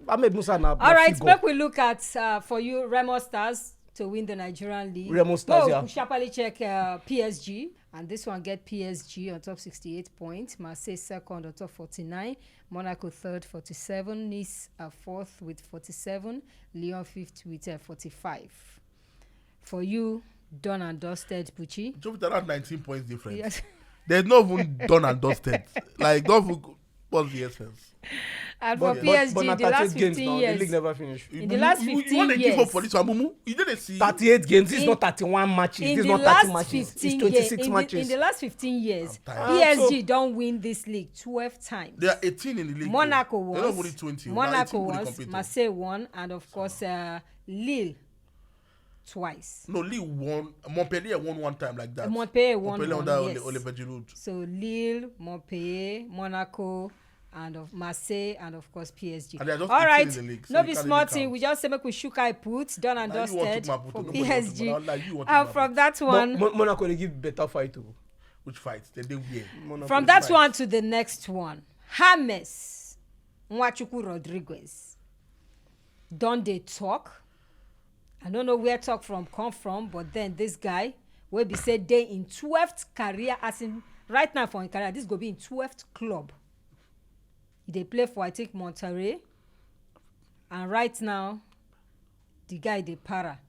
Ahmed Musa now. All right, make we look at uh, for you Remo Stars. to win the Nigerian league. Remo Stars, yeah. We sharply check uh, P S G, and this one get P S G on top sixty-eight points. Marseille second on top forty-nine. Monaco third, forty-seven. Nice are fourth with forty-seven. Lyon fifth with uh, forty-five. For you, done and dusted, Buchi. Jupiter had nineteen points difference. Yes. There's no even done and dusted. Like, don't even, what's the essence? And But, for but, P S G, but na the last thirty-eight games fifteen now. years. The league never finished. In the last You- you- fifteen you wanna give up years. For this one, Mumu? You didn't see. Thirty-eight games. This is In- not thirty-one matches. In This is the not last thirty matches. fifteen It's twenty-six years, in, matches. The, in the last fifteen years, I'm tired. Ah, so- P S G don't win this league twelve times. They are eighteen in the league. Monaco They don't once. win twenty. Now Monaco eighteen go dey once. compete. Marseille won, and of course uh, Lille twice. No, Lille won. Montpellier won one time like that. Montpellier won Montpellier one, under yes. Ole- Olivier Giroud. So Lille, Montpellier, Monaco, and of Marseille, and of course P S G. And they are just All eighteen right, in the league, so no you be can't small really thing. Count. We just say make we shook eye put done and Now you want dusted to map, for nobody want to P S G. map. Now you want to Uh, map. From that Mo- one, Mo- Monaco, they give better fight too. Which fight? They they win. Monaco, from they that fight. One to the next one, James Mwachukwu Rodriguez don dey talk. I don't know where talk from come from, but then this guy wey be say dey in twelfth career, as in right now for him career, this go be in twelfth club. He dey play for, I think, Monterrey, and right now the guy dey para.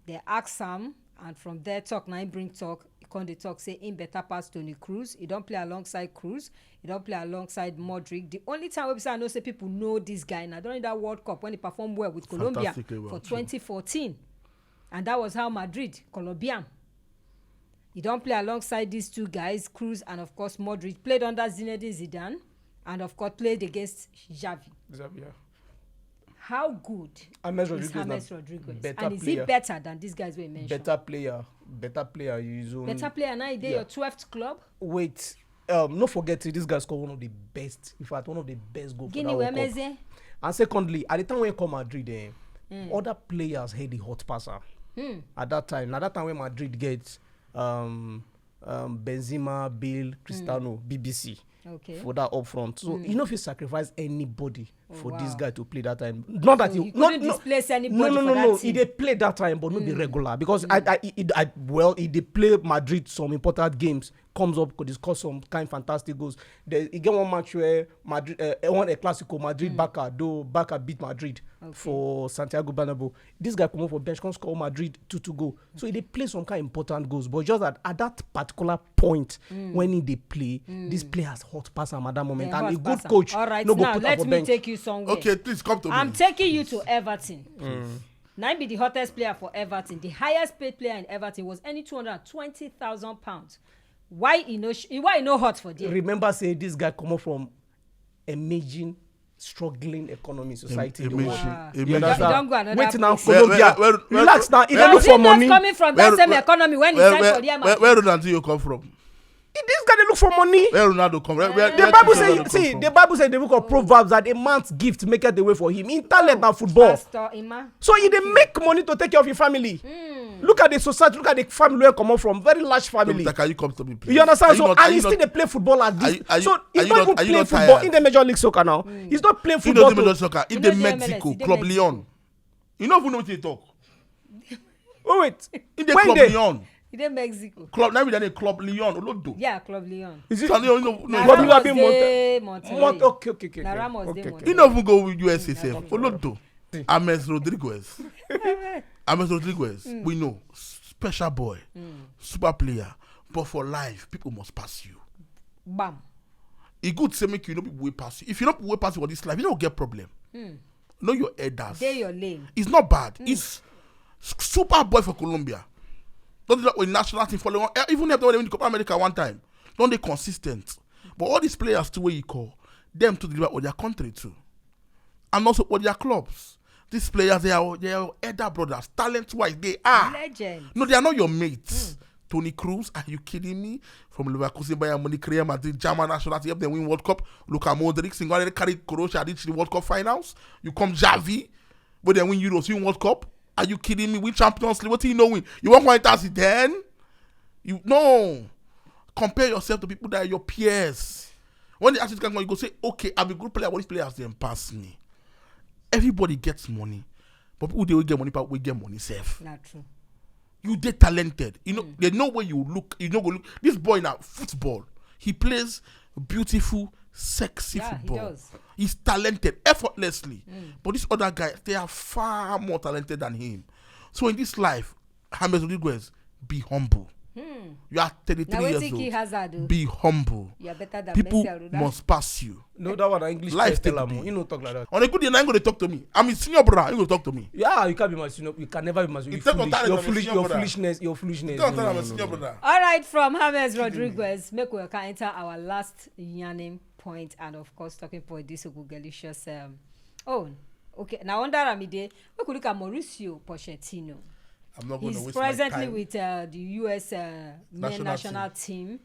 They ask am, and from there talk na him bring talk. He come dey talk say him better pass Toni Kroos. He don play alongside Kroos. He don play alongside Modric. The only time wey be say I know say people know this guy na during that World Cup when he performed well with Colombia Fantastically well, for too. twenty fourteen, and that was how Madrid, Colombian. He don play alongside these two guys, Kroos and of course Modric. Played under Zinedine Zidane, and of course played against Xavi. Xavi, yeah. How good James is Rodriguez na James Rodriguez? better And is he player. Better than these guys we mentioned? Better player, better player. His own Better player now. He dey Yeah. Your twelfth club. Wait, um, no forget say this guy score one of the best. In fact, one of the best goals for Guinea that World Cup. Guinea. And secondly, at the time when he come Madrid, eh, Mm. Other players had the hot passer. Hmm. At that time, na that time when Madrid get um, um, Benzema, Bale, Cristiano, B B C Okay. for that up front. So Mm. you know if you sacrifice anybody Oh, for this wow. Guy to play that time, not that So he, he not, couldn't no, displace anybody no, no, for no, that no. He team. They play that time, but not be Mm. regular because I, I, he, I, well, he they play Madrid some important games. Comes up, could score some kind fantastic goals. There, he get one match where Madrid, uh, one El Clasico, Madrid Mm. Barca, though Barca beat Madrid Okay. for Santiago Bernabeu. This guy come up for bench, come score Madrid two two goal. So he they play some kind important goals, but just that at that particular point Mm. When he they play, Mm. These players hot pass am at that moment, They and a hot good pass am. Coach All right, no go now put am let for me bench. Take you somewhere. Okay, please come to I'm me. Taking you to Everton. Mm. Now be the hottest player for Everton. The highest paid player in Everton was any two hundred and twenty thousand pounds. Why he no sh- why he no hot for there? Remember, say this guy come up from a major struggling economy society. A in the major- world. Wow. a You major- understand? Don't go another Wait now, place. Where- Colombia. where- where- Relax now. He where- don't look Is for he not money. Coming from Where, that same where, economy when he where, signed where, for Real where, Madrid? Where Ronaldinho come from? This guy they look for money. Where Ronaldo come? Where, where, The where Bible Cristiano say, come see, from? The Bible say the book of Proverbs that a man's gift maketh the way for him. In talent and football. Pastor Emma. So he they make money to take care of your family. Mm. Look at the society. Look at the family where he come up from. Very large family. Doctor, can you come to me, please? You understand? Are you So not- and are you he's still not- they play football at are this. you- are you- So are he's you not not- even are you playing not football tired? in the Major League Soccer now. He's not playing He football. doesn't Though. Major Soccer. He He dey no dey Mexico, M L S, he dey Club Mexico. Leon. You know who know what they talk. Oh wait. He dey When Club they- Leon. He dey Mexico. Club now we dey Club Leon. Olodo. Yeah, Club Leon. Is it? Tell you, you know, Na no, Club Leon Ramos be Monte- dey Monterrey. Mont- okay, okay, okay. Na Okay. Ramos dey Okay, Monterrey. He no even go with U S A Mm, sef. okay. Olodo. James Rodriguez. James Rodriguez. Mm. We know. Special boy. Mm. Super player. But for life, people must pass you. Bam. E good say make you know people wey pass you. If you know people wey pass you for this life, you don't get problem. Mm. Know your elders. Dey your lane. It's not bad. It's s- super boy for Colombia. Don't do that with national team for long. Eh, even if they win the Copa America one time, don't they consistent. But all these players too where you call them to deliver for their country too, and also for their clubs. These players they are they are elder brothers, talent wise they are. Legend. No, they are not your mates. Toni Kroos, are you kidding me? From Leverkusen, Bayern Munich, Real Madrid, German national team, help them win World Cup. Luka Modric, single-handedly carry Croatia reach the World Cup finals. You come Xavi, but then win Euros, win World Cup. Are you kidding me? Win Champions League, what do you know win? You want one fantasy then? You no. Compare yourself to people that are your peers. When they ask you to come, you go say, okay, I'm a good player. What these players then pass me? Everybody gets money. But people dey wey get money, people wey get money sef. Na true. You dey talented. You know, there's no way you look. You no go look. This boy now, football. He plays beautiful, sexy Yeah, he football. Does. He's talented effortlessly. But this other guy, they are far more talented than him. So in this life, James Rodriguez, be humble. You are Na thirty-three years wetin kill old. Hazard o. Be humble. You are better than People Messi and Ronaldo. Must pass you. No, that one na English Life person tell take am o. me. He no talk like that. On a good day, na him go dey talk to me. I'm his senior brother. He go talk to me. Yeah, you can't be my senior. You can never be my senior. You You take your foolish. talent Your as a foolish. senior Your brother. foolishness. Your foolishness. Don't No, tell no, him no, a senior no. Brother. All right, from James Rodriguez, make we can enter our last yarning point, and of course, talking point this Ogugalicious. Um, oh, okay. Now under Ramide, we could look at Mauricio Pochettino. I'm not going to He's waste my presently time. With uh, the U S uh, men National national team.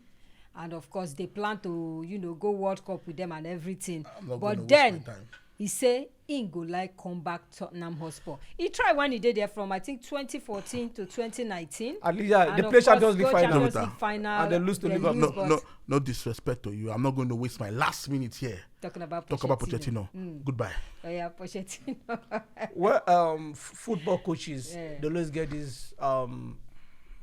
And of course, they plan to, you know, go World Cup with them and everything. I'm not But gonna then waste my time. He say he go like come back Tottenham Hotspur. He tried when he did there from, I think, twenty fourteen to twenty nineteen. At least, yeah, And they of play course, Champions League go final. Champions With League that. final. And they lose to they Liverpool. lose, No, but no, no disrespect to you. I'm not going to waste my last minute here. Talking about Talk about Pochettino. Pochettino. Goodbye. Oh yeah, Pochettino. Well, um, f- football coaches, Yeah. they always get this um,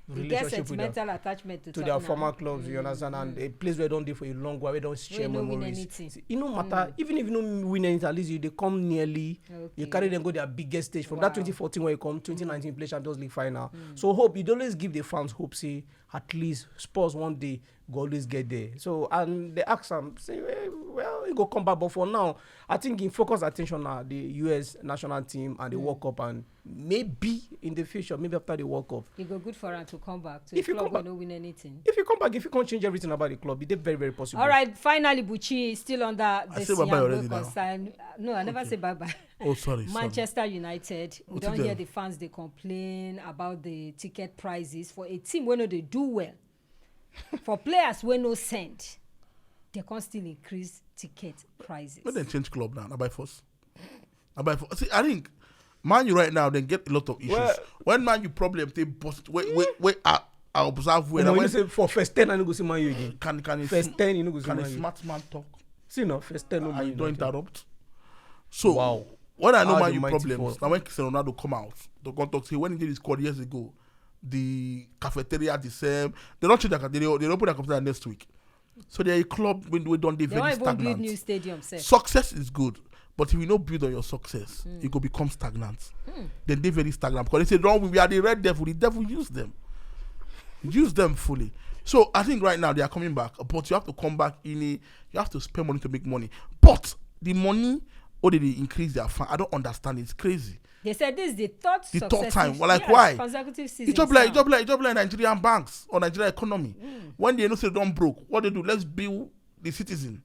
He gets relationship with them, sentimental attachment to, to their Tottenham. former clubs, you understand, and a place where don't dey for a long while, where don't share Wey no win memories. Anything. See, e no matter, even if you no win anything, at least you dey come nearly. You Okay. Carry them go their biggest stage from that Wow. twenty fourteen when you come twenty nineteen play Champions League final. So hope you always give the fans hope say at least Spurs one day go always get there. So and they ask am say, "Eh, well, he go come back, but for now, I think he focus attention na the U S national team and the World Cup, and maybe in the future, maybe after the World Cup." E go good for am to come back to If a you club come wey back- no win anything. If you come back, if you can't change everything about the club, it dey very, very possible. All right, finally, Buchi, still under this say bye-bye Yangwe already now. Concern. No, I never say bye bye. Oh, sorry. sorry. Manchester United, we Wetin don dem? Hear the fans dey complain about the ticket prices for a team wey no dey do well. For players wey no send, they can still increase ticket prices. When they change club now, na by force. Na by force. See, I think Man U right now, they get a lot of issues. Well- When Man U problem, they bust. Wait, wait, wait. I, I observe when No, I you went. Say for first ten, I no go see Man U again. Can can a First sm- ten, you no go see can a Man U. Smart man talk? See no, first ten, no I Man U. don't United. Interrupt. So Wow. When I know How Man the U mighty problems, fall. now when Cristiano Ronaldo come out, the come talk say when he did his squad years ago, the cafeteria the same. They don't change that. They they open that cafeteria next week. So they're a club when we don't they They don't very even build stagnant. New stadium sef. Success is good, but if you no build on your success, you go become stagnant. Then they very stagnant because they say don't we are the red devil. The devil use them, use them fully. So I think right now they are coming back, but you have to come back in a. You have to spend money to make money, but the money, oh, they, they increase their fund. I don't understand. It's crazy. They said this is the third The third successive- time. Well, like, yes, why? Consecutive season. It's just like it's just like it's just like Nigerian banks or Nigerian economy. When they know say don't broke, what they do? Let's build the citizen.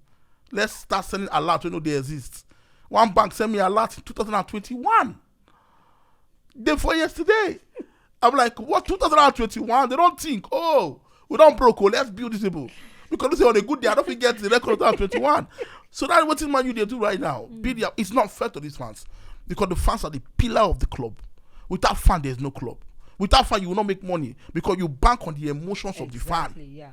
Let's start sending alert when they exist. One bank sent me alert in two thousand and twenty-one. Day for yesterday. I'm like, what two thousand and twenty-one? They don't think, oh, we don't broke, oh, let's build this able. Because they say on a good day, I don't forget the record of twenty-one. So that's what Man U they do right now. Be there. It's not fair to these fans because the fans are the pillar of the club. Without fan, there's no club. Without fan, you will not make money because you bank on the emotions of the fan. Exactly, yeah.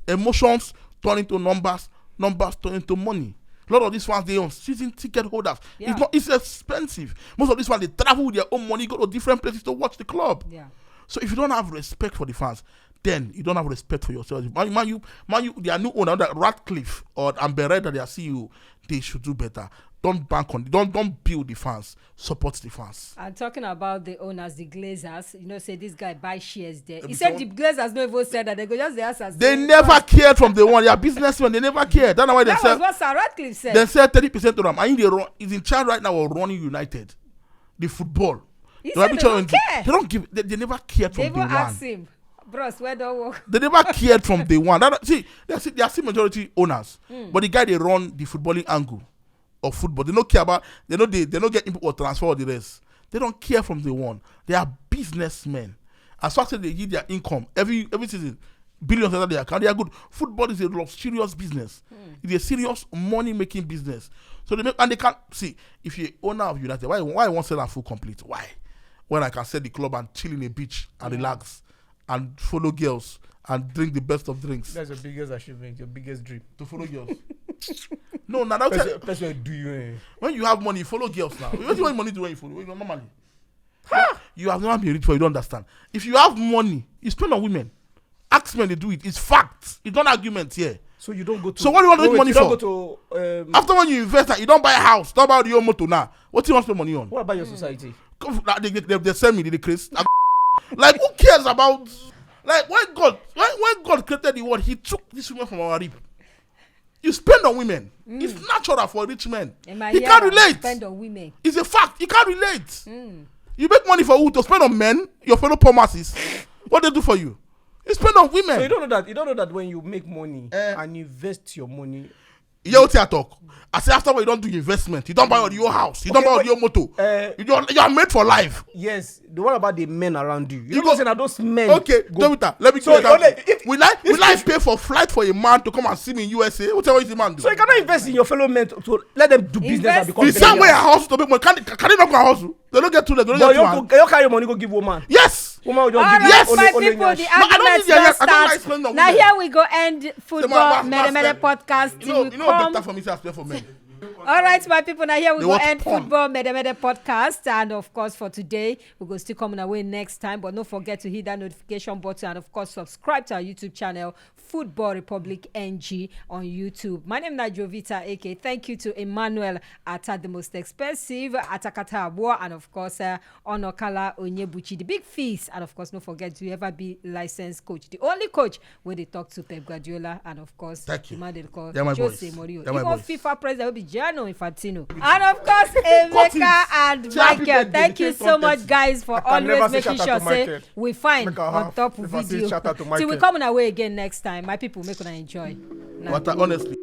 Emotions turn into numbers, numbers turn into money. A lot of these fans, they on season ticket holders. Yeah. It's not. It's expensive. Most of these fans, they travel with their own money, go to different places to watch the club. Yeah. So if you don't have respect for the fans, then you don't have respect for yourself. Man, Man U, Man U, their new owner, that Ratcliffe or Amber Red, their C E O, they should do better. Don't bank on. Don't don't build the fans. Support the fans. And talking about the owners, the Glazers, you know, say this guy buy shares there. He Ebi said so- the Glazers no even said that they go just the answers. They never cared from the one. They are businessmen. They never cared. That's why they That sell. Was what Sir Ratcliffe said. They sell thirty percent to them. And they run. He's in charge right now of running United, the football. He They said have they been don't trying- care. They don't give. They, they never cared They from the even one. Asked him, "Bros, where don't work?" They never cared from day one. That, see, they are, still, they are still majority owners, Hmm. but the guy they run the footballing angle of football. They don't care about. They know they they don't get input or transfer or the rest. They don't care from day one. They are businessmen. As far as they give their income every every season, billions out of their account. They are good. Football is a luxurious business. Hmm. It's a serious money making business. So they make and they can't see if you're owner of United. Why why I want sell and full complete? Why? When I can sell the club and chill in a beach and relax and follow girls and drink the best of drinks. That's your biggest achievement, your biggest dream. To follow girls. No, now that's Person, person will do you. Eh? When you have money, you follow girls now. What do you want money to do when you follow? When you normally. You have never been rich before, you don't understand. If you have money, you spend on women. Ask men, they do it. It's fact. It's not argument here. So you don't go to. So what do you want to wait, make money you don't for? Go to, um, After when you invest, you don't buy a house, don't buy your motor now. What do you want to spend money on? What about your society? Come, like, they, they, they send me the craze. Like, who cares about, like, when God, when, when God created the world, He took this woman from our rib. You spend on women. It's natural for rich men. In my He year, can't I relate. Spend on women. It's a fact. He can't relate. You make money for who? To spend on men, your fellow poor masses. What they do for you? You spend on women. So you don't know that you don't know that when you make money Eh. And invest your money. You hear what I talk? I say after what you don't do investment, you don't buy all your house, you don't Okay, buy all wait. your motor. Eh. You don't, you are made for life. Yes, the one about the men around you. You You know go- saying that those men. Okay, go- Jovita, let me So, give you that. only if- Will I will I pay for flight for a man to come and see me in U S A? Whatever is the man do? So you cannot invest in your fellow men to, to let them do business and Invest become The same way I billionaires. Hustle to make money. Can, can they not go and hustle? They don't get two legs. They don't But get you two hands. Yes. Go carry your money, go give woman. Yes. Woman will just All give right, you my only, only people, nyash. The No, I don't arguments need their not yes, I don't like start. spending on Now women. Here we go end Say, football, "Ma, ma, Mede Mede spend." Podcast. You Till know, we you know what come. Better for me is I spend for men. All right, my people. Now here we They go watch end porn. Football Mede Mede Podcast, and of course for today we go still coming away next time. But don't forget to hit that notification button and of course subscribe to our YouTube channel, Football Republic N G on YouTube. My name is Jovita A K. Thank you to Emmanuel Atta, the most expensive Atakata Abua, and of course uh, Onokala Onyebuchi, the big fees, and of course don't forget to ever be licensed coach, the only coach where they talk to Pep Guardiola, and of course Thank you. The man they call They're my Jose boys. Mourinho. They're my Even boys. FIFA president will be Gianni Infantino, and of course Emeka Curtis. And Say happy Michael. birthday, Thank you the so much, contest. Guys, for I can never always say making shout sure out to say Michael. We find Make a on half. Top If I say Video. Shout out to Till we Michael. Coming away again next time, my people, make una enjoy. Now. What I, honestly.